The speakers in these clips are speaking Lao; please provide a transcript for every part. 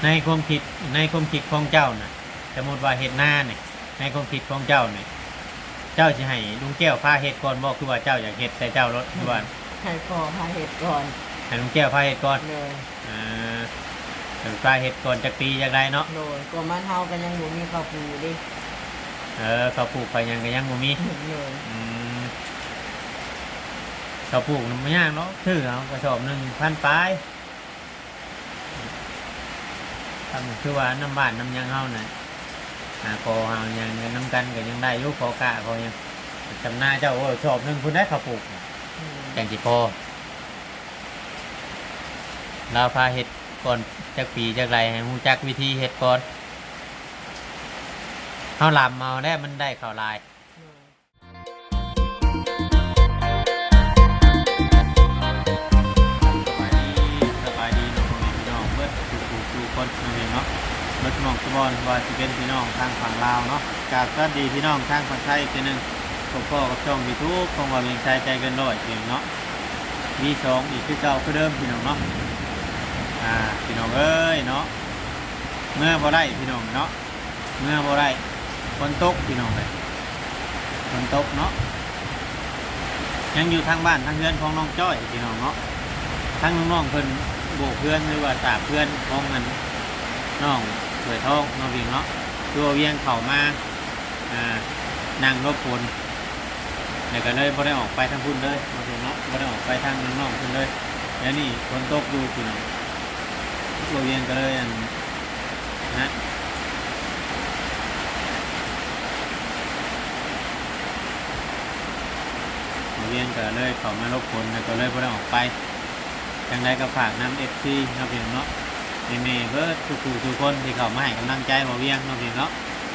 ໃນຄວາມຄິດ ໃນຄວາມຄິດຂອງເຈົ້ານະ ສົມມຸດວ່າເຮັດນານີ້ ໃນຄວາມຄິດຂອງເຈົ້ານີ້ ເຈົ້າຊິໃຫ້ລຸງແກ້ວພາເຮັດກ່ອນບໍ່ ຄືວ່າເຈົ້າຢາກເຮັດແຕ່ເຈົ້າໂລດ ຄືວ່າ ໃຫ້ພໍ່ພາເຮັດກ່ອນ ໃຫ້ລຸງແກ້ວພາເຮັດກ່ອນ? ໂດຍ ເອີ ໃຫ້ພາເຮັດກ່ອນຈັກປີຈັກໄດ້ເນາະ? ໂດຍ ກໍມັນເຮົາກໍຍັງບໍ່ມີເຂົ້າປູກເດ້. ເອີ ເຂົ້າປູກເຂົ້າຫຍັງກໍຍັງບໍ່ມີ. ໂດຍ ອືມ ເຂົ້າປູກມັນບໍ່ຍາກເນາະ ຊື້ເອົາກະສອບໜຶ່ງພັນປາຍ. ກໍຄືວ່ານຳບ້ານນຳຫຍັງເຮົານະ ຫາຂໍຫາຫຍັງນຳກັນກໍຍັງໄດ້ຢູ່ ຂໍກ້າຂໍຫຍັງ. ຊຳນາເຈົ້າ ໂອ້ຍ ສອບໜຶ່ງພຸ້ນໄດ໋ເຂົ້າປູກ ອືມ ຈັ່ງຊິພໍ. ລາວພາເຮັດກ່ອນຈັກປີຈັກໄລ ໃຫ້ຮູ້ຈັກວິທີເຮັດກ່ອນ. ເຮົາລຳເອົາແລ້ວມັນໄດ້ເຂົ້າຫຼາຍ. ສະບາຍດີ ສະບາຍດີເນາະ ພໍ່ແມ່ພີ່ນ້ອງເບິດທຸກຜູ້ທຸກຄົນເນາະ ເນາະ ເບິດໝ່ອງທຸກບ່ອນ ບໍ່ວ່າຊິເປັນພີ່ນ້ອງທາງຝັ່ງລາວເນາະ. ກາບສະຫວັດດີພີ່ນ້ອງທາງຝັ່ງໄທອີກເທື່ອໜຶ່ງ ພົບພໍ້ກັບຊ່ອງຢູທູບຂອງບ່າວວຽງຊາຍໃຈເກີນຮ້ອຍເອງເນາະ ວີສອງ ອີກຄືເກົ່າຄືເດີມພີ່ນ້ອງເນາະ. ອ່າ ພີ່ນ້ອງເອີຍເນາະ ເມືອບໍ່ໄດ້ພີ່ນ້ອງເນາະ ເມືອບໍ່ໄດ້ ຝົນຕົກພີ່ນ້ອງເອີຍ ຝົນຕົກເນາະ. ຍັງຢູ່ທາງບ້ານທາງເຮືອນຂອງນ້ອງຈ້ອຍພີ່ນ້ອງເນາະ ທາງນ້ອງໆເພິ່ນໂບກເຮືອນ ຫຼືວ່າສາບເຮືອນຂອງອັນນ້ອງຖ້ວຍທອງເນາະ ພີ່ນ້ອງເນາະ. ຄືວ່າວຽງເຂົ້າມາ ອ່າ ນັ່ງຫຼົບຝົນ ແລ້ວກໍເລີຍບໍ່ໄດ້ອອກໄປທາງພຸ້ນເລີຍເນາະ ພີ່ນ້ອງເນາະ ບໍ່ໄດ້ອອກໄປທາງນ້ອງໆເພິ່ນເລີຍ. ແລ້ວນີ້ຝົນຕົກຢູ່ພີ່ນ້ອງ ບໍ່ວຽງກໍເລີຍອັນນະ ບໍ່ວຽງກໍເລີຍເຂົ້າມາຫຼົບຝົນ ແລ້ວກໍເລີຍບໍ່ໄດ້ອອກໄປ. ຈັ່ງໃດກໍຝາກນຳເອັຟຊີເນາະ ພີ່ນ້ອງເນາະ ແມ່ໆເບິດທຸກຜູ້ທຸກຄົນທີ່ເຂົ້າມາໃຫ້ກຳລັງໃຈບ່າວວຽງເນາະ ພີ່ນ້ອງເນາະ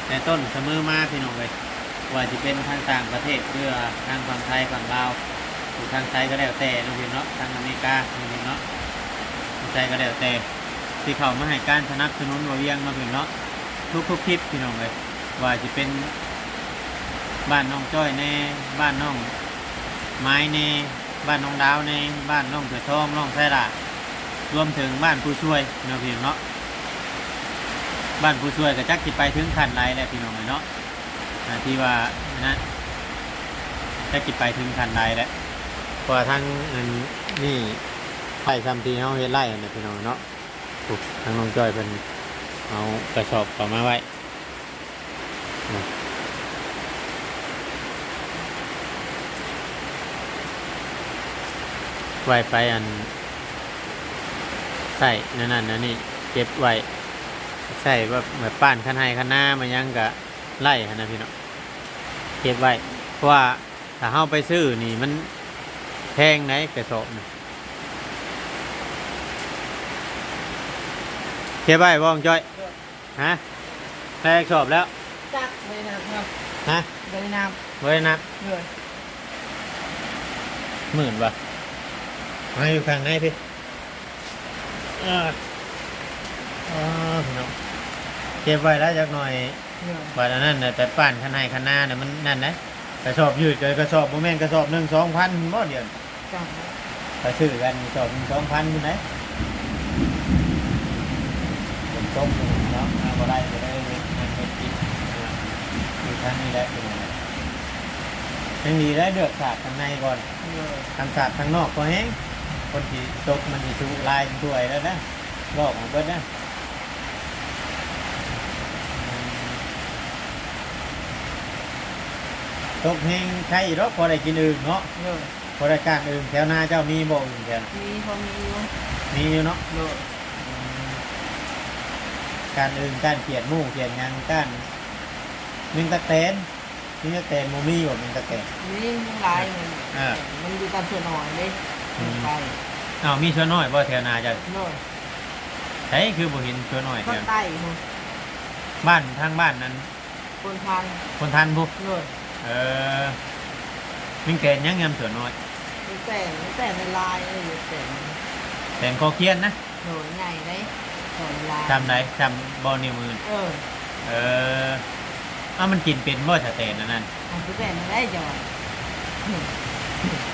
ແຕ່ຕົ້ນສະເໝີມາ ພີ່ນ້ອງເອີຍ. ບໍ່ວ່າຊິເປັນທາງຕ່າງປະເທດ ຫຼືວ່າທາງຝັ່ງໄທຝັ່ງລາວ ຢູ່ທາງໃສກໍແລ້ວແຕ່ເນາະ ພີ່ນ້ອງເນາະ ທາງອາເມລິກາເນາະ ພີ່ນ້ອງເນາະ ທາງໃສກໍແລ້ວແຕ່ ທີ່ເຂົ້າມາໃຫ້ການສະໜັບສະໜູນບ່າວວຽງເນາະ ພີ່ນ້ອງເນາະ. ທຸກໆຄລິບ ພີ່ນ້ອງເອີຍ ບໍ່ວ່າຊິເປັນບ້ານນ້ອງຈ້ອຍແດ່ ບ້ານນ້ອງມາຍແດ່ ບ້ານນ້ອງດາວແດ່ ບ້ານນ້ອງເສືອທອງ ນ້ອງໄຊລາ ລວມເຖິງບ້ານຜູ້ຊ່ວຍເນາະ ພີ່ນ້ອງເນາະ. ບ້ານຜູ້ຊ່ວຍກໍຈັກຊິໄປເຖິງຂັ້ນໃດແລ້ວ ພີ່ນ້ອງເອີຍເນາະ. ອ່າ ທີ່ວ່ານັ້ນ ຈັກຊິໄປເຖິງຂັ້ນໃດແລ້ວ ເພາະວ່າທາງອັນນີ້ໄລ່ຊ່ຳທີ່ເຮົາເຮັດໄລ່ຫັ້ນແຫຼະ ພີ່ນ້ອງເນາະ. ໂອ້ ທາງນ້ອງຈ້ອຍເພິ່ນເອົາກະສອບເຂົ້າມາໄວ້ ໄວ້ໄປອັນ ໃຊ້ແນວນັ້ນແນວນີ້ ເກັບໄວ້ ໃຊ້ແບບ ແບບປ້ານຄັນໄຮ່ຄັນນາມາຫຍັງກະໄລ່ຫັ້ນນະ ພີ່ນ້ອງ ເກັບໄວ້. ເພາະວ່າຖ້າເຮົາໄປຊື້ນີ້ມັນແພງໃດ໋ ກະສອບນະ. ເກັບໄວ້ບໍ່ ນ້ອງຈ້ອຍ? ຮະ? ໄດ້ຈັກສອບແລ້ວ? ຈັກ ບໍ່ໄດ້ນັບເນາະ. ຮະ? ບໍ່ໄດ້ນັບ. ບໍ່ໄດ້ນັບ. ໂດຍ. ໝື່ນບໍ່? ມາຢູ່ຂ້າງໃນພີ້. ເອີ ອໍ ພີ່ນ້ອງ ເກັບໄວ້ແລ້ວຈັກໜ່ອຍ. ໂດຍ. ບັດອັນນັ້ນນະ ໄປປ້ານຄັນໄຮ່ຄັນນານະ ມັນນັ້ນນະ ກະສອບຍືດ ກະສອບ ບໍ່ແມ່ນກະສອບໜຶ່ງສອງພັນບໍ່ດຽວນີ້? ໄປຊື້ກັນສອບໜຶ່ງສອງພັນພຸ້ນໃດ໋. ຝົນຕົກເນາະ ມາບໍ່ໄດ້ກໍເລີຍເຮັດງານເຮັດກິນ ອ່າ ຢູ່ທາງນີ້ແຫຼະ ພີ່ນ້ອງ. ຍັງດີໄດ້ເລືອກສາດທາງໃນກ່ອນ. ໂດຍ. ຄັນສາດທາງນອກພໍແຮງ ຝົນຊິຕົກມັນຊິຊຸລາຍຖ້ວຍແລ້ວນະ ລອກອອກເບິດນະ. ຕົກແຮງໄຄຢູ່ດອກ ພໍໄດ້ກິນອຶ່ງເນາະ. ໂດຍ. ພໍໄດ້ກ້ານອຶ່ງ. ແຖວນາເຈົ້າມີບໍ່ອຶ່ງແຖວນະ? ມີ ພໍມີຢູ່. ມີຢູ່ເນາະ. ໂດຍ. ອືມ ກ້ານອຶ່ງ ກ້ານຂຽດໝູຂຽດຫຍັງ ກ້ານແມງຕັກແຕນ. ມີແຕ່ບໍ່ມີບໍ່ແມ່ນຕະແກງ. ມີ ມີຫຼາຍ. ເອີ ມັນຢູ່ຕາມສວນອ້ອຍເດ້. ອືມ ໄປ. ອ້າວ ມີສວນອ້ອຍບໍ່ແຖວນາເຈົ້າ? ໂດຍ. ໃສຄືບໍ່ເຫັນສວນອ້ອຍແຖວ ທາງໃຕ້ພຸ້ນ ບ້ານ ທາງບ້ານນັ້ນ ໂພນທັນ. ໂພນທັນພຸ້ນ. ໂດຍ. ເອີ ມີແຕ່ຫຍັງຍາມສວນອ້ອຍ? ມີແຕ່ ມີແຕ່ຫຼາຍໆ ເອີ ແຕ່ ແຕ່ນຄໍຄຽນນະ. ໂດຍ ໃຫຍ່ເດ້ ສ່ຳໃດ ສ່ຳບໍ່ນິ້ວມື? ເອີ ເອີ ເອົ້າ ມັນກິນເປັນບໍ່ສະແຕນອັນນັ້ນ? ມັນຄືແຕນໄດ້ເຈົ້າວ່າ.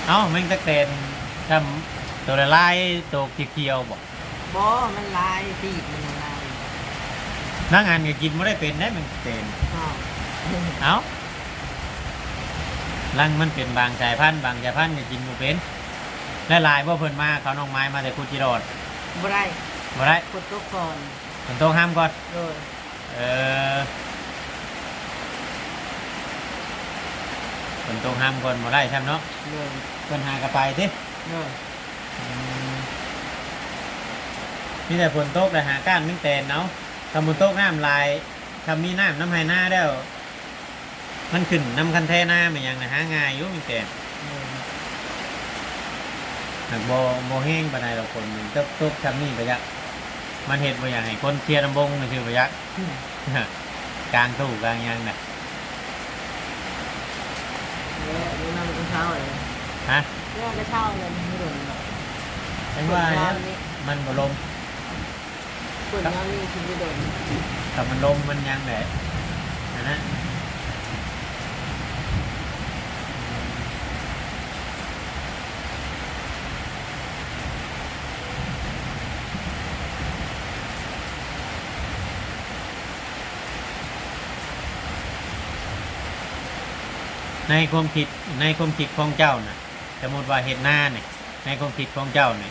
ເອົ້າ ແມ່ນຕະແຕນສ່ຳໂຕລະລາຍ ໂຕຂຽວໆບໍ່? ບໍ່ ມັນລາຍ ຕີບມັນລາຍ. ນາງອັນກໍກິນບໍ່ໄດ້ເປັນໄດ໋ແມງແຕນ. ອ້າວ ເອົ້າ ລາງມັນເປັນບາງສາຍພັນ ບາງສາຍພັນກໍກິນບໍ່ເປັນ. ຫຼາຍໆບໍ່ເພິ່ນມາ ເຂົານ້ອງໄມ້ມາແຕ່ພຸດຈິດອດ? ບໍ່ໄດ້ ບໍ່ໄດ້ ຝົນຕົກກ່ອນ ຝົນຕົກຫ້າມກ່ອນ. ໂດຍ ເອີ ຝົນຕົກຫ້າມກ່ອນບໍ່ໄດ້ຊ້ຳເນາະ. ໂດຍ ເພິ່ນຫາກໍໄປຕິ. ໂດຍ ອືມ ມີແຕ່ຝົນຕົກແລ້ວຫາກ້ານແມງແຕນເອົາ. ຄັນຝົນຕົກນ້ຳຫຼາຍ ຄັນມີນ້ຳນຳໄຮ່ນາແລ້ວ ມັນຂຶ້ນນຳຄັນແທນາແມ່ນຫຍັງນະ ຫາງ່າຍຢູ່ແມງແຕນ. ໂດຍ ຫາກບໍ່ ບໍ່ແຮງປານໃດດອກ ຝົນມັນຕົກ ຕົກຊ່ຳນີ້ປະຈັກ ມັນເຮັດບໍ່ຢາກໃຫ້ຄົນເຊຍລຳວົງຊື່ປະຈັກ. ອືມ ກາງຕູ້ກາງຫຍັງນະ. ແລ້ວຢູ່ນຳກໍເຊົາເລີຍ. ຮະ? ແລ້ວກໍເຊົາເລີຍ ບໍ່ດົນດອກ. ຈັ່ງວ່າແຫຼະ ມັນບໍ່ລົມ. ຝົນຍາມນີ້ຊິບໍ່ດົນ ຖ້າມັນລົມມັນຫຍັງແຫຼະ ຫັ້ນນະ. ໃນຄວາມຄິດ ໃນຄວາມຄິດຂອງເຈົ້ານະ ສົມມຸດວ່າເຮັດນານີ້ ໃນຄວາມຄິດຂອງເຈົ້ານີ້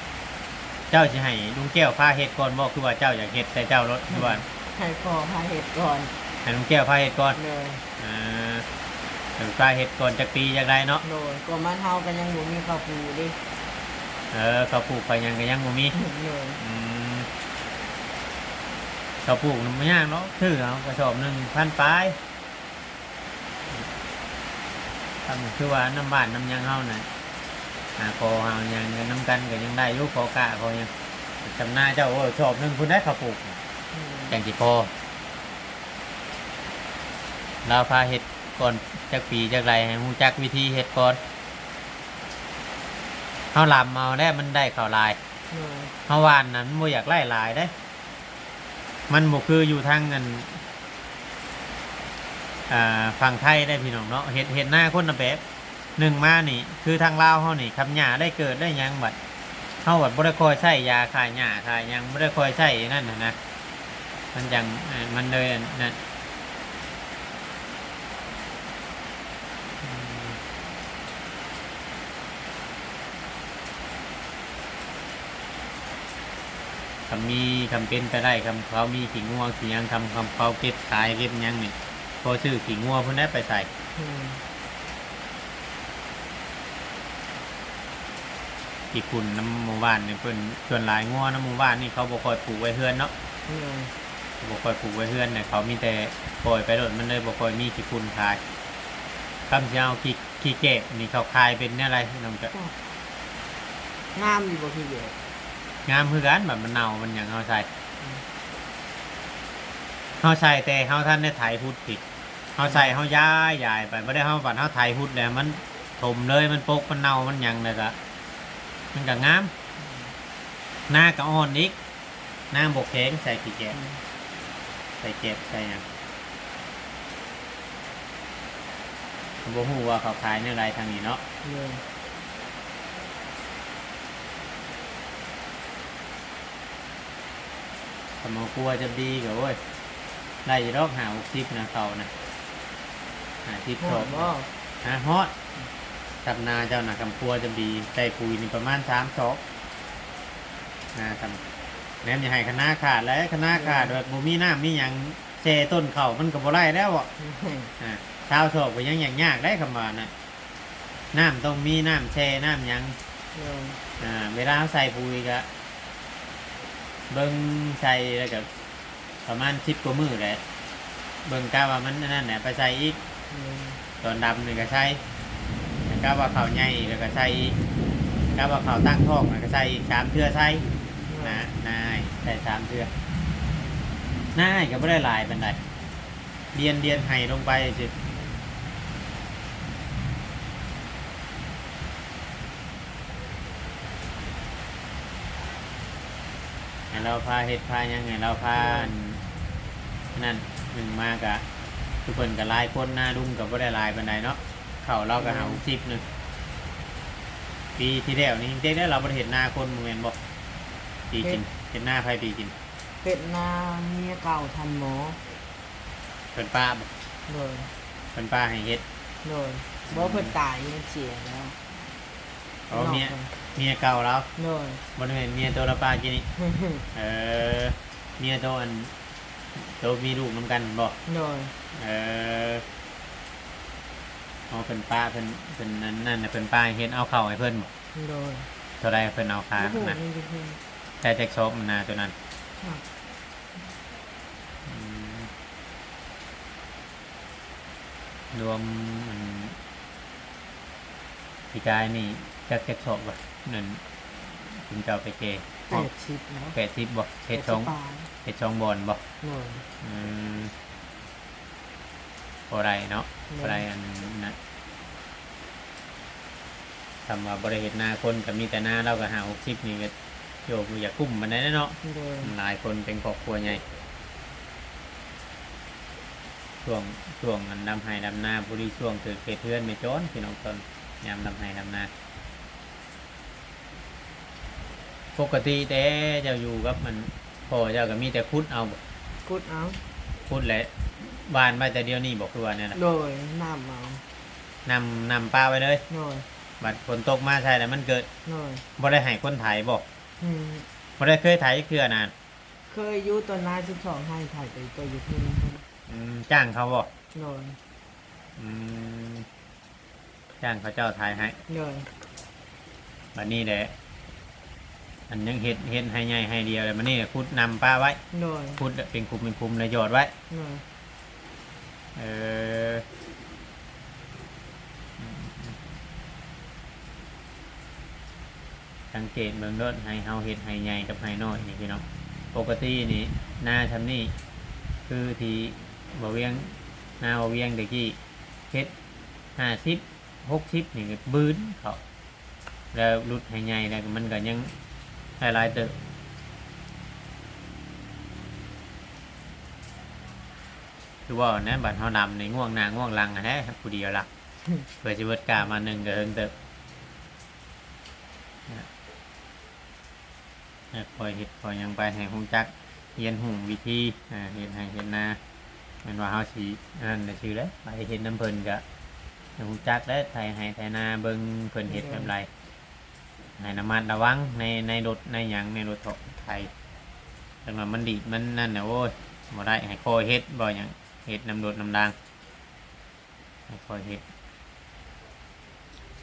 ເຈົ້າຊິໃຫ້ລຸງແກ້ວພາເຮັດກ່ອນບໍ່ ຄືວ່າເຈົ້າຢາກເຮັດແຕ່ເຈົ້າໂລດ ຄືວ່າ ໃຫ້ພໍ່ພາເຮັດກ່ອນ? ໃຫ້ລຸງແກ້ວພາເຮັດກ່ອນ. ໂດຍ ອ່າ ໃຫ້ພາເຮັດກ່ອນຈັກປີຈັກໄດ້ເນາະ. ໂດຍ ກໍມັນເຮົາກໍຍັງບໍ່ມີເຂົ້າປູກເດ້. ເອີ ເຂົ້າປູກເຂົ້າຫຍັງກໍຍັງບໍ່ມີ. ໂດຍ ອືມ ເຂົ້າປູກມັນບໍ່ຍາກດອກ ຊື້ເອົາກະສອບໜຶ່ງພັນປາຍ. ຄັນຄືວ່ານຳບ້ານນຳຫຍັງເຮົານະ ຫາຂໍຫາຫຍັງນຳກັນກໍຍັງໄດ້ຢູ່ ຂໍກ້າຂໍຫຍັງ. ຊຳນາເຈົ້າ ໂອ້ ສອບໜຶ່ງພຸ້ນໄດ໋ເຂົ້າປູກ ອືມ ຈັ່ງຊິພໍ. ລາວພາເຮັດກ່ອນຈັກປີຈັກໄລ ໃຫ້ຮູ້ຈັກວິທີເຮັດກ່ອນ. ເຮົາລຳເອົາແລ້ວມັນໄດ້ເຂົ້າຫຼາຍ. ໂດຍ ເຮົາຫວ່ານນະ ມັນບໍ່ຢາກໄດ້ຫຼາຍເດ້. ມັນບໍ່ຄືຢູ່ທາງອັນ ອ່າ ຝັ່ງໄທໄດ໋ພີ່ນ້ອງເນາະ ເຮັດ ເຮັດນາຄົນລະແບບໜຶ່ງມານີ້ ຄືທາງລາວເຮົານີ້ ຄັນຫຍ້າໄດ້ເກີດໄດ້ຫຍັງ ບັດເຮົາບັດບໍ່ໄດ້ຄ່ອຍໃຊ້ຢາຂ້າຫຍ້າຂ້າຫຍັງ ບໍ່ໄດ້ຄ່ອຍໃຊ້ອັນນັ້ນຫັ້ນນະ ມັນຈັ່ງ ເອີ ມັນເລີຍອັນນັ້ນ. ຄັນມີ ຄັນເປັນໄປໄດ້ ຄັນເຂົາມີຂີ້ງົວຂີ້ຫຍັງ ຄັນ ຄັນເຂົາເກັບຂາຍເກັບຫຍັງນີ້ ພໍຊື້ຂີ້ງົວພຸ້ນແຫຼະໄປໃສ່. ອືມ ຂີ້ຝຸ່ນນຳໝູ່ບ້ານນີ້ ເພິ່ນ ສ່ວນຫຼາຍງົວນຳໝູ່ບ້ານນີ້ ເຂົາບໍ່ຄ່ອຍປູກໄວ້ເຮືອນເນາະ. ອືມ ບໍ່ຄ່ອຍປູກໄວ້ເຮືອນນະ ເຂົາມີແຕ່ປ່ອຍໄປໂລດ ມັນເລີຍບໍ່ຄ່ອຍມີຂີ້ຝຸ່ນຂາຍ. ຄັນຊິເອົາຂີ້ ຂີ້ແກບນີ້ເຂົາຂາຍເປັນແນວໃດນ້ອງ? ຈະ ໂອ້ ງາມຢູ່ບໍ່ຂີ້ແກບ? ງາມຄືກັນ ບັດມັນເນົ່າມັນຫຍັງເຮົາໃສ່ ອືມ ເຮົາໃສ່ແຕ່ເຮົາທັນໄດ້ໄຖພຸດພີ້ ເຮົາໃສ່ ອືມ ເຮົາຢາຍ ຢາຍໄປ ບໍ່ໄດ້ເຮົາ ບັດເຮົາໄຖພຸດແລ້ວມັນຖົມເລີຍ ມັນປົກ ມັນເນົ່າ ມັນຫຍັງແລ້ວກະ ມັນກະງາມ ອືມ ນາກະອ່ອນອີກ. ນ້ຳບໍ່ແຂງ ໃສ່ຂີ້ແກບ ອືມ ໃສ່ແກບໃສ່ຫຍັງ ບໍ່ຮູ້ວ່າເຂົາຂາຍແນວໃດທາງນີ້ເນາະ. ໂດຍ ຄັນເອົາຄົວຈະດີກໍ ໂອ້ຍ ໄດ້ຢູ່ດອກ ຫ້າຫົກສິບນະ ເຂົ້ານະ ຫ້າສິບ ຮອດບໍ່? ຮະ ຮອດ ອືມ ຊຳນາເຈົ້ານະ ຄັນຄົວຈະດີ ໃສ່ປຸຍນີ້ປະມານສາມສອບ. ນາຊ່ຳ ແນມຢ່າໃຫ້ຄະນາຂາດແຫຼະ ຄະນາຂາດ ເອີ ແບບບໍ່ມີນ້ຳມີຫຍັງແຊ່ຕົ້ນເຂົ້າ ມັນກໍບໍ່ໄດ້ແລ້ວເບາະ. ອືມ ອ່າ ຊາວສອບກໍຍັງຍາກໆໄດ໋ ຄຳວ່ານະ ນ້ຳຕ້ອງມີນ້ຳແຊ່ນ້ຳຫຍັງ. ໂດຍ ອ່າ ເວລາເຮົາໃສ່ປຸຍກະເບິ່ງໃສ່ ແລ້ວກະ ປະມານສິບກວ່າມື້ແຫຼະ ເບິ່ງກະວ່າມັນອັນນັ້ນແຫຼະ ໄປໃສ່ອີກ. ອືມ ຕອນດຳນີ້ກະໃສ່ ກະວ່າເຂົ້າໃຫຍ່ແລ້ວກະໃສ່ອີກ ກະວ່າເຂົ້າຕັ້ງທ້ອງແລ້ວກະໃສ່ອີກ ສາມເທື່ອໃສ່. ອືມ ນາ ນາອ້າຍໃສ່ສາມເທື່ອ ນາອ້າຍກະບໍ່ໄດ້ຫຼາຍປານໃດ ລຽນ ລຽນໄຮ່ລົງໄປຊື່. ໃຫ້ລາວພາເຮັດພາຫຍັງ ໃຫ້ລາວພາ ໂດຍ ອັນນັ້ນ ໜຶ່ງມາກະ ຄືເພິ່ນກະຫຼາຍຄົນນະ ລຸງກະບໍ່ໄດ້ຫຼາຍປານໃດເນາະ ເຂົ້າລາວກະ ໂດຍ ຫ້າຫົກສິບໜຶ່ງ. ປີທີ່ແລ້ວນີ້ເຕັກໄດ້ ລາວບໍ່ໄດ້ເຮັດນາຄົນ ບໍ່ແມ່ນບໍ່? ປີກິນ ເຮັດ ເຮັດນາໃຜປີກິນ? ເຮັດນາເມຍເກົ່າທ່ານໝໍ. ເພິ່ນປະບໍ່? ໂດຍ. ເພິ່ນປະໃຫ້ເຮັດ? ໂດຍ. ອືມ ບໍ່ ເພິ່ນຕາຍ ເພິ່ນເສຍແລ້ວ. ອໍ ເມຍ ເມຍເກົ່າລາວ? ໂດຍ. ບໍ່ແມ່ນເມຍໂຕລາວປະກີ້ນີ້? ເອີ ເມຍໂຕອັນ ໂຕມີລູກນຳກັນບໍ່? ໂດຍ. ເອີ ອໍ ເພິ່ນປະ ເພິ່ນ ເພິ່ນອັນນັ້ນ ເພິ່ນປະໃຫ້ເຮັດ ເອົາເຂົ້າໃຫ້ເພິ່ນບໍ່? ໂດຍ. ເທົ່າໃດເພິ່ນເອົາຄ່າ? ບໍ່ຮູ້ ນັ້ນ ມີແຕ່ເພິ່ນ. ໄດ້ຈັກສອບນາໂຕນັ້ນ? ອືມ ລວມອັນ ປີກາຍນີ້ຈັກ ຈັກສອບວະ? ນັ້ນ ຊຸມເຈົ້າໄປແກ່ ແປດສິບເນາະ. ແປດສິບບໍ່? ເຮັດສອງ ແປດສິບປາຍ ເຮັດສອງບ່ອນບໍ່? ໂດຍ. ອືມ ພໍໄດ້ເນາະ. ໂດຍ. ພໍໄດ້ອັນນັ້ນນະ. ຄຳວ່າບໍ່ໄດ້ເຮັດນາຄົນ ກໍມີແຕ່ນາລາວ ກໍຫ້າຫົກສິບນີ້ກໍ ໂຍ ບໍ່ຢາກກຸ້ມປານໃດເນາະ. ໂດຍ. ຫຼາຍຄົນເປັນຄອບຄົວໃຫຍ່ ຊ່ວງ ຊ່ວງອັນດຳໄຮ່ດຳນາ ພໍດີຊ່ວງຖືກເຂດເຮືອນແມ່ຈອນ ພີ່ນ້ອງ ຕອນຍາມດຳໄຮ່ດຳນາ. ປົກກະຕິແຕ່ເຈົ້າຢູ່ກັບມັນ ພໍ່ເຈົ້າກໍມີແຕ່ຂຸດເອົາບໍ່? ຂຸດເອົາ. ຂຸດແລ້ວຫວ່ານໄວ້ແຕ່ດຽວນີ້ບໍ່ ຄືວ່າແນວນັ້ນ? ໂດຍ. ນ້ຳເອົາ ນ້ຳ ນ້ຳປະໄວ້ເລີຍ? ໂດຍ. ບັດຝົນຕົກມາໃສ່ແລ້ວມັນເກີດ? ໂດຍ. ບໍ່ໄດ້ໃຫ້ຄົນໄຖບໍ່? ອືມ ບໍ່ໄດ້ເຄີຍໄຖຈັກເທື່ອນະ? ເຄີຍຢູ່ ຕອນນາສິບສອງໄຮ່ ໄຖໄປ ໄປຢູ່ເທິງ. ອືມ ຈ້າງເຂົາບໍ່? ໂດຍ. ອືມ ຈ້າງເຂົາເຈົ້າໄຖໃຫ້. ໂດຍ. ບັດນີ້ແຫຼະ ອັນຍັງເຮັດ ເຮັດໄຮ່ໃຫຍ່ໄຮ່ດຽວແລ້ວ ບັດນີ້ຂຸດນ້ຳປະໄວ້. ໂດຍ. ຂຸດເປັນຂຸມເປັນຂຸມແລ້ວຢອດໄວ້. ໂດຍ. ເອີ ອືມ ສັງເກດເບິ່ງໂລດ ໄຮ່ເຮົາເຮັດໄຮ່ໃຫຍ່ກັບໄຮ່ນ້ອຍນີ້ພີ່ນ້ອງ. ປົກກະຕິນີ້ນາຊ່ຳນີ້ ຄືທີ່ບ່າວວຽງ ນາບ່າວວຽງແຕ່ກີ້ ເຮັດຫ້າສິບ ຫົກສິບນີ້ບືນເຂົ້າ ແລ້ວຫຼຸດໄຮ່ໃຫຍ່ແລ້ວມັນກໍຍັງໄດ້ຫຼາຍເຕີບ. ຄືວ່າແນວ ບັດເຮົາດຳນີ້ງ່ວງໜ້າງ່ວງຫຼັງແທ້ ຜູ້ດຽວລະ ເພື່ອຊິເບິດກ້າມາໜຶ່ງກໍເຫິງເຕີບ. ໃຫ້ຄ່ອຍເຮັດຄ່ອຍຫຍັງໄປ ໃຫ້ຮູ້ຈັກຮຽນຮູ້ວິທີ ອາ ເຮັດໄຮ່ເຮັດນາ. ແມ່ນວ່າເຮົາຊິອັນນັ້ນຊື່ແຫຼະ ໄປເຮັດນຳເພິ່ນກະໃຫ້ຮູ້ຈັກແຫຼະ ໄຖໄຮ່ໄຖນາ ເບິ່ງເພິ່ນເຮັດແບບໃດ ໃຫ້ລະມັດລະວັງໃນ ໃນລົດໃນຫຍັງ ໃນລົດຖອກໄຖ. ຄັນວ່າມັນດີດມັນນັ້ນນະ ໂອ້ຍ ບໍ່ໄດ້ ໃຫ້ຄ່ອຍເຮັດ ບໍ່ຫຍັງ ເຮັດນຳລົດນຳລາງ ໃຫ້ຄ່ອຍເຮັດ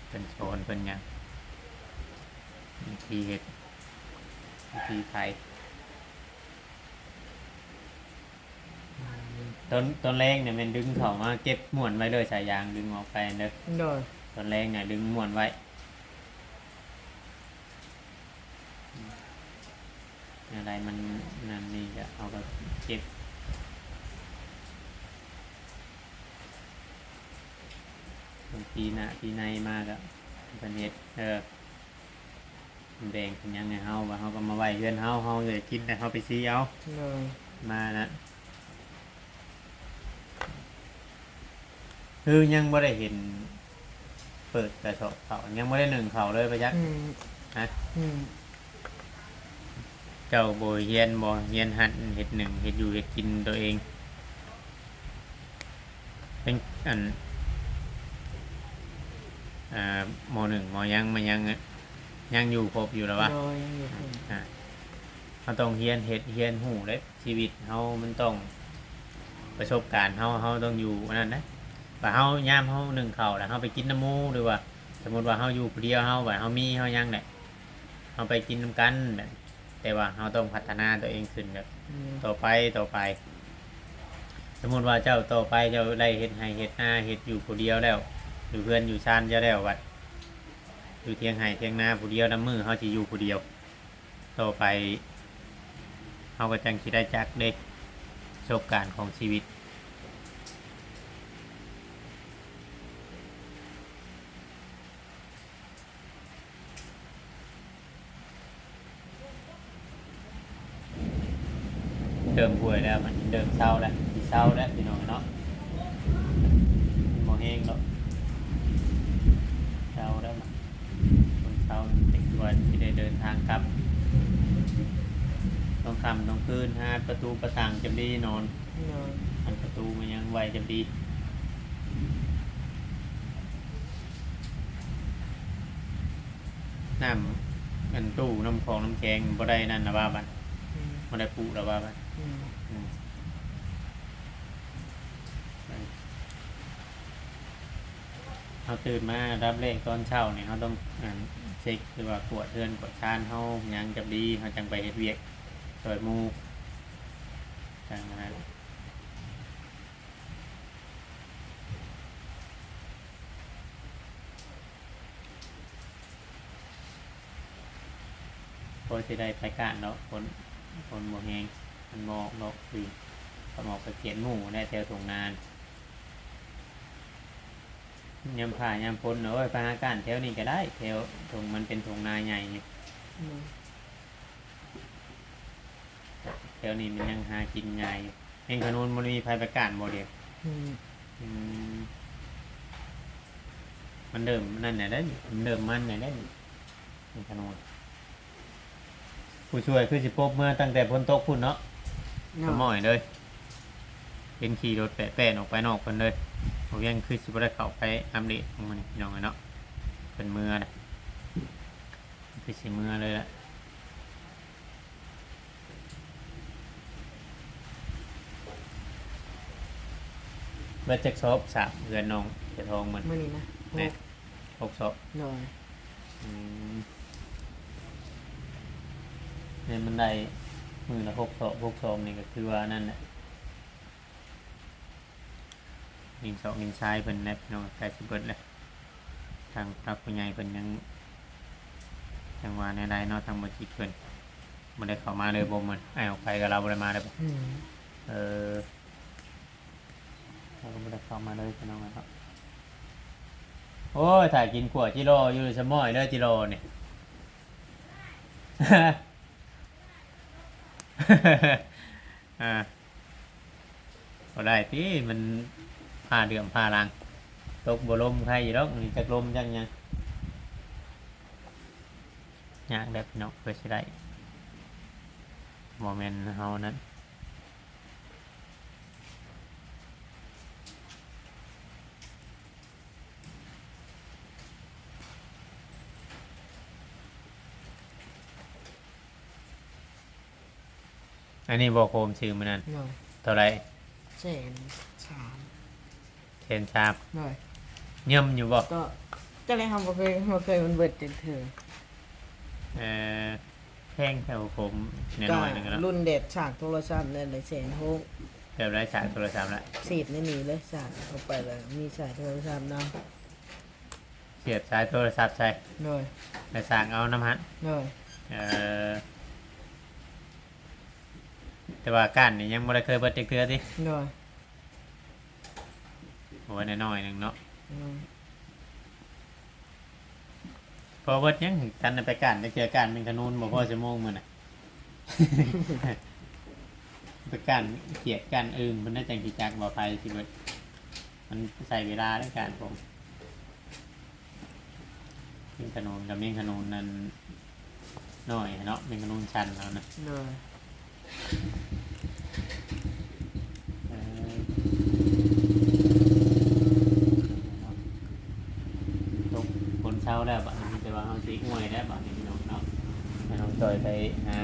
ເພິ່ນສອນເພິ່ນຫຍັງ ວິທີເຮັດ ວິທີໄຖ. ຕອນ ຕອນແລງນີ້ແມ່ນດຶງເຂົ້າມາເກັບມ້ວນໄວ້ເລີຍ ສາຍຢາງດຶງອອກໄປເດີ. ໂດຍ. ຕອນແລງນີ້ດຶງມ້ວນໄວ້. ແນວໃດມັນນັ້ນນີ້ກະເຮົາກະເກັບ ບາງທີໜ້າທີໃນມາກະເພິ່ນເຮັດ ເອີ ແບ່ງເປັນຫຍັງໃຫ້ເຮົາ ວ່າເຮົາກະມາໄວ້ເຮືອນເຮົາ ເຮົາຢາກກິນແລ້ວເຮົາໄປຊື້ເອົາ. ໂດຍ. ມານະ ຄືຍັງບໍ່ໄດ້ເຫັນເປີດກະສອບເຂົ້າ ຍັງບໍ່ໄດ້ໜຶ້ງເຂົ້າເລີຍປະຈັກ. ອືມ ຮະ? ອືມ ເຈົ້າບໍ່ຮຽນບໍ່ ຮຽນຫັດເຮັດໜຶ້ງ ເຮັດຢູ່ເຮັດກິນໂຕເອງ ເປັນອັນ ເອີ ມໍໜຶ່ງມໍຫຍັງມາຍັງ ຍັງຢູ່ຄົບຢູ່ລະວະ? ໂດຍ ຍັງຢູ່ຄົບ. ອາ ເຮົາຕ້ອງຮຽນເຮັດຮຽນຮູ້ເດ້. ຊີວິດເຮົາມັນຕ້ອງ ປະສົບການເຮົາ ເຮົາຕ້ອງຢູ່ອັນນັ້ນນະ ວ່າເຮົາ ຍາມເຮົາໜຶ້ງເຂົ້າແລ້ວເຮົາໄປກິນນຳໝູ່ ຫຼືວ່າສົມມຸດວ່າເຮົາຢູ່ຜູ້ດຽວ ເຮົາ ວ່າເຮົາມີເຮົາຫຍັງແຫຼະ ເຮົາໄປກິນນຳກັນແບບ ແຕ່ວ່າເຮົາຕ້ອງພັດທະນາຕົວເອງຂຶ້ນແບບ ອືມ ຕໍ່ໄປ ຕໍ່ໄປ. ສົມມຸດວ່າເຈົ້າ ຕໍ່ໄປເຈົ້າໄດ້ເຮັດໄຮ່ເຮັດນາ ເຮັດຢູ່ຜູ້ດຽວແລ້ວ ຢູ່ເຮືອນຢູ່ຊານເຈົ້າແລ້ວ ບັດຢູ່ທຽງໄຮ່ທຽງນາຜູ້ດຽວ ນຳມື້ເຮົາຊິຢູ່ຜູ້ດຽວ ຕໍ່ໄປເຮົາກໍຈັ່ງຊິໄດ້ຈັກເດ້ ປະສົບການຂອງຊີວິດ. ເລີ່ມຫ່ວຍແລ້ວ ມັນເລີ່ມເຊົາແລ້ວ ຊິເຊົາແລ້ວ ພີ່ນ້ອງເນາະ ບໍ່ແຮງດອກ ເຊົາແລ້ວ. ຄົນເຊົາເປັນກວ່າຊິໄດ້ເດີນທາງກັບ ຕ້ອງເ ຄ່ຳກາງຄືນ ຫາປະຕູປະຕ່າງຈຳດີນອນ ໂດຍ ອັນປະຕູມັນຍັງໄວ້ຈຳດີ. ນ້ຳ ອັນຕູ້ນ້ຳຂອງນ້ຳແຂງບໍ່ໄດ້ນັ້ນລະວ່າບັດ ອືມ ບໍ່ໄດ້ປຸລະວ່າບັດ ອືມ ອືມ. ເຮົາຕື່ນມາອັນດັບແລກຕອນເຊົ້ານີ້ ເຮົາຕ້ອງ ອັນ ເຊັກ ຫຼືວ່າກວດເຮືອນກວດຊານເຮົາຫຍັງຈັກດີ ເຮົາຈັ່ງໄປເຮັດວຽກຊ່ອຍໝູ່ ຈັ່ງນັ້ນ. ພໍຊິໄດ້ໄປການດອກ ຝົນ ຝົນບໍ່ແຮງ ມັນບໍ່ອອກດອກ ຄື ກໍອອກໄປກວດໝູ່ແດ່ແຖວທົ່ງນາ ຍາມຟ້າຍາມຝົນ ໂອ້ຍ ໄປຫາການແຖວນີ້ກໍໄດ້ ແຖວທົ່ງ ມັນເປັນທົ່ງນາໃຫຍ່ຢູ່ ໂດຍ. ແຖວນີ້ມັນຍັງຫາກິນງ່າຍຢູ່. ແມງຂະນູນບໍ່ໄດ້ມີໃຜໄປການບໍ່ດຽວ? ອືມ ອືມ ມັນເລີ່ມນັ້ນແຫຼະເດ້ ມັນເລີ່ມມັນແຫຼະເດ້ ແມງຂະນູນ. ຜູ້ຊ່ວຍຄືຊິປົບເມືອຕັ້ງແຕ່ຝົນຕົກພຸ້ນເນາະ ເນາະ ສະໝ້ອຍເລີຍ ເຫັນຂີ່ລົດແປະໆອອກໄປນອກເພິ່ນເລີຍ. ບໍ່ວຽງຄືຊິບໍ່ໄດ້ເຂົ້າໄປອັບເດດຂອງມື້ນີ້ ພີ່ນ້ອງເອີຍເນາະ ເພິ່ນເມືອແຫຼະ ຄືຊິເມືອເລີຍລະ. ເບິດຈັກສອບສາບເຮືອນນ້ອງເສືອທອງມັນ? ມື້ນີ້ນະ ແມ່ນ ຫົກ ຫົກສອບ ໂດຍ. ອືມ ແມ່ນມັນໄດ້ມື້ລະຫົກສອບ ຫົກສອບນີ້ກໍຄືວ່ານັ້ນແຫຼະ. ດິນຊອກດິນຊາຍເພິ່ນແຫຼະພີ່ນ້ອງ ໃກ້ຊິເບິດແລ້ວ. ທາງຜູ້ຫຼັກຜູ້ໃຫຍ່ເພິ່ນຍັງ ຈັ່ງວ່າແນວໃດເນາະ ທາງບໍ່ຈິດເພິ່ນບໍ່ໄດ້ເຂົ້າມາເລີຍບໍ່? ມື້ອ້າຍອອກໄປກໍລາວບໍ່ໄດ້ມາເລີຍບໍ່? ອືມ ເອີ ລາວກໍບໍ່ໄດ້ເຂົ້າມາເລີຍພີ່ນ້ອງເນາະ. ໂອ້ຍ ຖ້າກິນຂົ້ວຈິລໍຢູ່ ສະໝ້ອຍເດີ ຈິລໍນີ້ ອ່າ ບໍ່ໄດ້ຕິ ມັນຟ້າເດືອມຟ້າຫຼັງ ຕົກບໍ່ລົມໄຄຢູ່ດອກ ນີ້ຈັກລົມຈັກຫຍັງ ຍາກແຫຼະພີ່ນ້ອງ ເພື່ອຊິໄດ້ ບໍ່ແມ່ນເຮົານັ້ນ. ອັນນີ້ບໍ່ໂຄມຊື້ມື້ນັ້ນ ໂດຍ ເທົ່າໃດ? ແສນສາມ ແສນສາມ ໂດຍ. ຍ່ຳຢູ່ບໍ່? ກໍ ກໍເລີຍເຮົາບໍ່ເຄີຍ ບໍ່ເຄີຍມັນເບິດຈັກເທື່ອ. ເອີ ແພງແທ້ໂຄມ ນ້ອຍໆໜຶ່ງເນາະ ລຸ້ນແບບສາກໂທລະສັບນັ້ນແຫຼະ ແສນຫົກ. ແບບໃດສາກໂທລະສັບລະ? ສຽບໃນນີ້ເລີຍ ສາກເຂົ້າໄປແລ້ວມີສາຍໂທລະສັບນຳ. ສຽບສາຍໂທລະສັບໃສ່ ໂດຍ ແລ້ວສາກເອົານຳຫັ້ນ ໂດຍ. ເອີ ແຕ່ວ່າກ້ານນີ້ຍັງບໍ່ໄດ້ເຄີຍເບິດຈັກເທື່ອຕິ? ໂດຍ. ໂອ້ຍ ນ້ອຍໆໜຶ່ງເນາະ ໂດຍ. ພໍເບິດຫຍັງ ທັນໄດ້ໄປກ້ານຈັກເທື່ອ ກ້ານແມງຂະນູນບໍ່ພໍຊົ່ວໂມງມື້ນະ ໄປກ້ານຂຽດກ້ານອຶ່ງ ເພິ່ນໄດ້ຈັ່ງຊິຈັກວ່າໃຜຊິເບິດ ມັນໃຊ້ເວລາໃນການປົງ. ແມງຂະນູນກັບແມງຂະນູນນັ້ນນ້ອຍເນາະ ແມງຂະນູນຊັນແລ້ວນະ ໂດຍ. ເອີ ຕົກຝົນເຊົາແລ້ວ ບາດນີ້ມີແຕ່ວ່າເຮົາຊິອວຍແລ້ວ ບາດນີ້ພີ່ນ້ອງເນາະ. ໃຫ້ນ້ອງຈ້ອຍໄປຫາ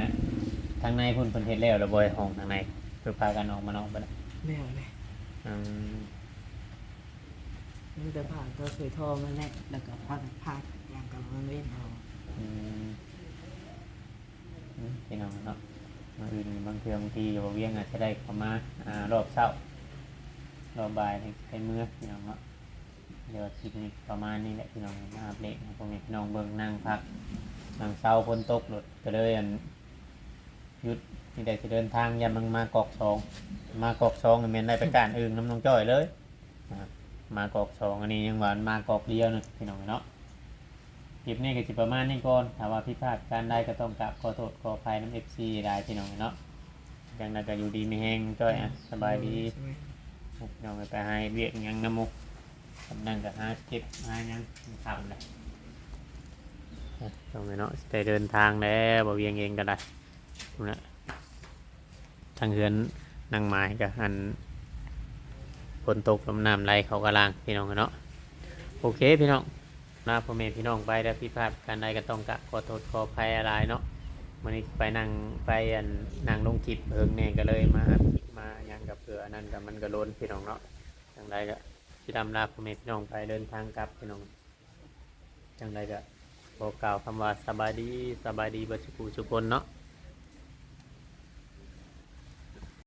ທາງໃນພຸ້ນ ເພິ່ນເຮັດແລ້ວລະບໍ່ ຫ້ອງທາງໃນ ຄືພາກັນອອກມານອກບັດນີ້? ແລ້ວແຫຼະ ອືມ. ມີແຕ່ຜ້າກໍເຄີຍທອງນັ້ນແຫຼະ ແລ້ວກໍຜ້າ ຜ້າຫຍັງກໍມັນເວັ້ນເອົາ ອືມ ອືມ ພີ່ນ້ອງເນາະ. ມື້ອື່ນບາງເທື່ອບາງທີກໍບໍ່ວຽງອາດຈະໄດ້ເຂົ້າມາ ອ່າ ຮອບເຊົ້າ ຮອບບ່າຍໄດ້ເມືອ ພີ່ນ້ອງເນາະ. ດຽວຄລິບນີ້ປະມານນີ້ແຫຼະ ພີ່ນ້ອງ ມາອັບເດດໃຫ້ພໍ່ແມ່ພີ່ນ້ອງເບິ່ງ. ນັ່ງພັກນັ່ງເຊົາ ຝົນຕົກໂລດ ກໍເລີຍ ອັນ ຢຸດ ມີແຕ່ຊິເດີນທາງ ຢ້ານມັນມາກອກສອງ ມາກອກສອງນີ້ແມ່ນໄດ້ໄປກ້ານອຶ່ງນຳນ້ອງຈ້ອຍເລີຍ. ອ່າ ມາກອກສອງ ອັນນີ້ຍັງວ່າມາກອກດຽວໜຶ່ງ ພີ່ນ້ອງເນາະ. ຄລິບນີ້ກໍຊິປະມານນີ້ກ່ອນ ຖ້າວ່າຜິດພາດປະການໃດກໍຕ້ອງກາບຂໍໂທດຂໍອະໄພນຳ ເອັຟຊີ ຫຼາຍໆ ພີ່ນ້ອງເນາະ. ຈັ່ງໃດກໍຢູ່ດີມີແຮງ ນ້ອງຈ້ອຍ ອ່ະ ສະບາຍດີ ໂດຍ ສະບາຍ ພີ່ນ້ອງໄປຫາເຮັດວຽກຫຍັງນຳໝູ່ ກຳລັງກໍຫາເກັບຫາຫຍັງ ຄ່ຳແລ້ວ ອ່ະ ພີ່ນ້ອງເນາະ. ຊິໄດ້ເດີນທາງແລ້ວ ບໍ່ວຽງເອງກໍໄດ້ ພຸ້ນນະ. ທາງເຮືອນນາງໝາຍກໍອັນ ຝົນຕົກລົມນ້ຳໄຫຼເຂົ້າກະລ່າງ ພີ່ນ້ອງເນາະ. ໂອເຄພີ່ນ້ອງ ລາພໍ່ແມ່ພີ່ນ້ອງໄປເດີ. ຜິດພາດປະການໃດກໍຕ້ອງກະຂໍໂທດຂໍອະໄພຫຼາຍໆເນາະ. ມື້ນີ້ໄປນັ່ງ ໄປອັນ ນັ່ງລົງຄລິບເຫິງແດ່ ກໍເລີຍມາອັດຄລິບມາຫຍັງກັບເພື່ອອັນນັ້ນ ກໍມັນກໍລົ້ນ ພີ່ນ້ອງເນາະ. ຈັ່ງໃດກໍຊິລ່ຳລາພໍ່ແມ່ພີ່ນ້ອງໄປ ເດີນທາງກັບ ພີ່ນ້ອງ. ຈັ່ງໃດກໍຂໍກ່າວຄຳວ່າສະບາຍດີ ສະບາຍດີເບິດສູ່ຜູ້ສູ່ຄົນເນາະ.